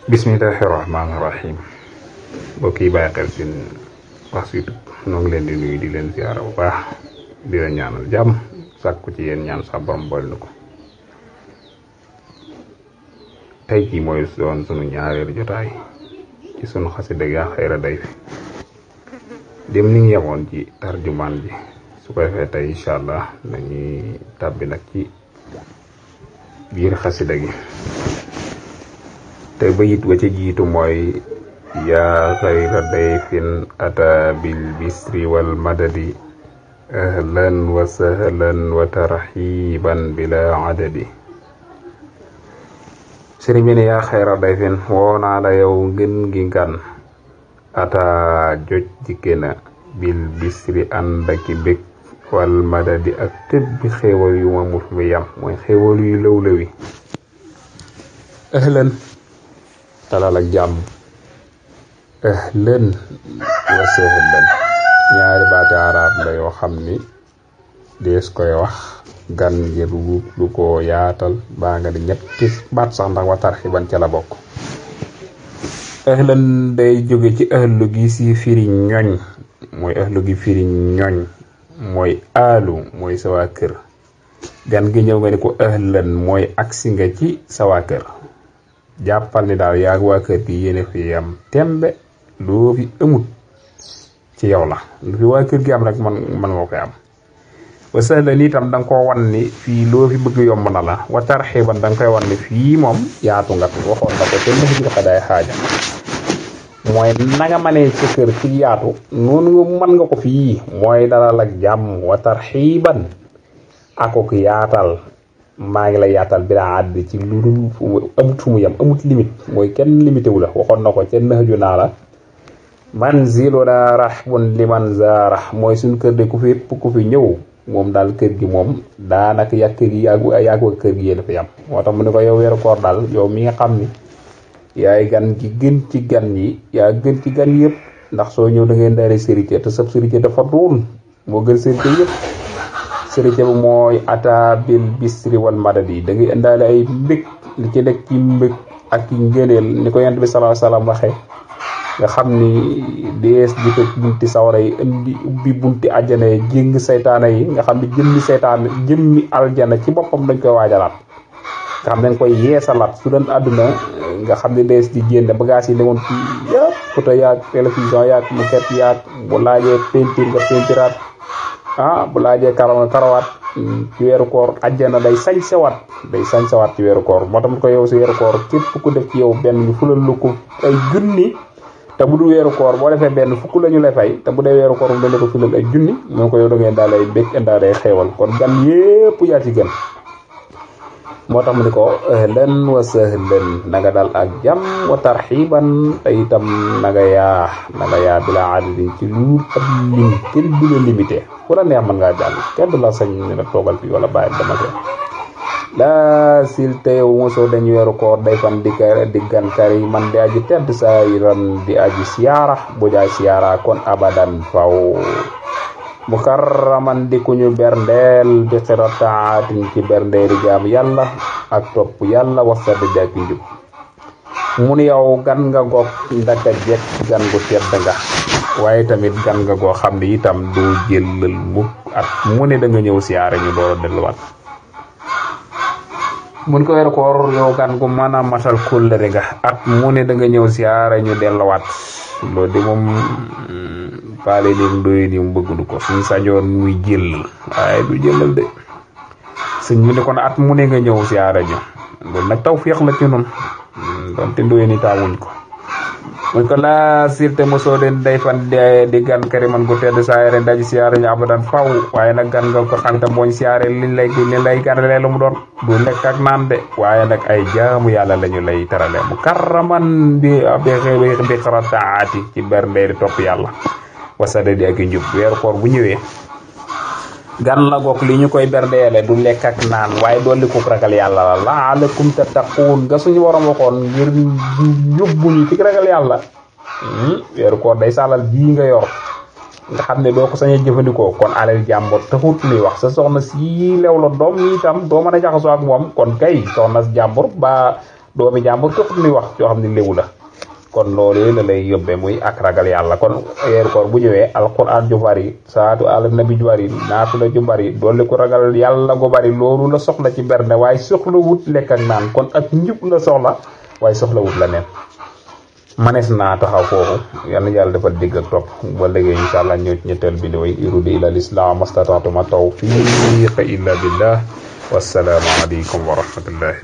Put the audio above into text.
Bismillahirrahmanirrahim. Mbokk yi bàyyi xel seen wax si noo ngi leen di nuyu di leen ziara bu baax di leen ñaanal jàmm sàkku ci yéen ñaan sa borom bool na ko. tey jii mooy doon sunu ñaareelu jotaay ci sunu xasida yaa xayra day fi dem ni ngi yemoon ci tarjumaan ji su ko defee tey incha allah nañuy tàbbi nag ci biir xasida gi. te bayit wa ca jiitu mooy yaa xayra dayfin ata bil bisri wal madadi ahlan wa sahlan wa tarxiban bila adadi. sëriñ bi ne yaa xayra dayfin woo naa la yow ngën gi ngan ata joj jikke na bil bisri ànd aki bég wal madadi ak tëbbi xéewal yu ma mus mi yam mooy xéewal yu lëw-lëwi. ahlan dalal ak jàmm, ahlan wa sahlan ñaari baati arab la yoo xam ni dees koy wax gan ngir lu ko yaatal baa nga di ñetti baat sax ndax wa tarxiban ca la bokk. ahlan day jóge ci ahlu gi si firi ñoñ, mooy ahlu gi firi ñoñ mooy aalu mooy sa waa kër. gan gi ñëw nga ni ko ahlan mooy agsi nga ci sa waa kër. jàppal ni daal yaag waa kër gi yéene fi am tembe loo fi amut ci yow la, lu fi waa kër gi am rek man nga koy am. wa sahlan itam da nga koo wan ni fii loo fi bëgg yomb na la. wa tarxiban da nga koy wan ni fii moom yaatu nga fi, waxoon na ko te nëx ji xadaay xaaja mooy nanga manee ci kër ci yaatu noonu nga mën nga ko fii mooy dalal ak jàmm. wa tarxiban akok yaatal, maa ngi la yaatal bi laa àdd ci lu dul amut fu mu yem, amut limite mooy kenn limité wu la. waxoon na ko ca nëxju naa la manziluna rahbun liman zaara mooy suñ kër de ku fi yëpp ku fi ñëw moom daal kër gi moom daanaka yàgg kër gi yàgg wa kër gi yéen fa yam. moo tax mu ne ko yow weeru koor daal yow mi nga xam ni yaay gan gi gën ci gan yi yaa gën ci gan yëpp, ndax soo ñëw da ngeen daare sérité te sab sérité dafa duun moo gën sérité yëpp. sérité bu mooy ata bil bisri wal madadi da ngay indaale ay mbég li ci nekk ci mbég ak ci ngëneel ni ko yent bi sallallahu alayhi wasallam waxee nga xam ni dees di ko bunti sawara yi indi ubbi bunti àjjana yi jéng saytaana yi nga xam ni jëmmi aljana ci boppam dañ koy waajalaat nga xam dañ koy yeesalaat su doon àdduna nga xam ni dees di génne bagage yi newoon ci yëpp photo yaag télévision yaag mu ket yaag bu laajee peinture nga peinturaat bu laajee karaw nga karawaat. ci weeru koor àjjana day sañsewaat ci weeru koor. moo tax ko yow si weeru koor képp ku def ci yow benn ñu fulal lu ko ay junni, te bu du weeru koor boo defee benn fukk la ñu lay fay, te bu dee weeru koor mu dañ ko fulal ay junni. moo ko yow da ngeen daal ay bég indaale ay xeewal, kon gan yépp yaa ci gën. moo tax mu ni ko ahlan wa sahlan na nga dal ak jàmm. wa tarxiban te itam na nga yaa bila adadin ci lu ab lim kenn du la limité, ku la neex mën ngaa jàll, kenn du la sañ ne la toogal fii wala bàyyi dama ko. laa sil te yow mosoo dañu weeru koor day fan di gan kari man di aji tedd saa yiran di aji siyaara bu jaay siyaara kon abadan faw. mukarraman di ku ñu berndeel bi xirataatin ci berndeeri jaam yàlla ak topp yàlla wasada ak njub. mu ni yow gan nga goog ndaka jekk gan gu tedd nga, waaye tamit gan nga goo xam ne itam doo jëlal mukk at mu ne da nga ñëw siyaare ñu door a delluwaat. mun ko weeru koor yow gan gu mën a matal kóllëre nga, at mu ne da nga ñëw siyaare ñu delluwaat. loolu de moom paale leen doy ni mu bëgg du ko suñ sañoon muy jël waaye du jëlal de. sëñ bi ne kon at mu ne nga ñëw siyaare ñu, loolu nag taw féex la ci noonu donte ndoye ni taawuñ ko. mun ko laa sirte mosoo den day fan di gan kariman gu tedd saayare daji siyaare ñu abadan faw. waaye nag gan nga ko xam tam booñ siyaare liñ lay ganale lu mu doon du lekk ak naan de, waaye nag ay jaamu yàlla lañu lay terale. mu karraman bi xarataati ci berndeeri topp yàlla wasada di ak njub. weeru koor bu ñëwee gan la goog li ñu koy berdeele du lekk ak naan waaye dolli ko ragal yàlla la. laalakum tattaquun nga suñu waroon waxoon ngir yóbbu ñu ci ragal yàlla. weeru koor day saalal bii nga yor nga xam ne doo ko sañ a jëfandikoo, kon alal jàmbur taxut luy wax. sa soxna si lew la doom yi itam doo mën a jaxasoo ak moom, kon kay soxna jàmbur ba doomi jàmbur képp muy wax yoo xam ne léwu la kon loolu la lay yóbbee muy ak ragal yàlla kon weeru koor bu ñëwee alquran ju bari saatu ala nabi ju bari naatu la ju bari dolli ko ragal yàlla gu bari loolu la soxla ci bernde waaye soxla wut lekk ak naan kon ak njub la soxla waaye soxla wut la neen manes naa taxaw foofu yal na yàlla defal dégg ak topp ba léegi incha allah ñëw ci ñetteel vidéo yi irudi ila lislam mastata'tu ma tawfiqa illa billah wassalaamu aleykum wa rahmatullah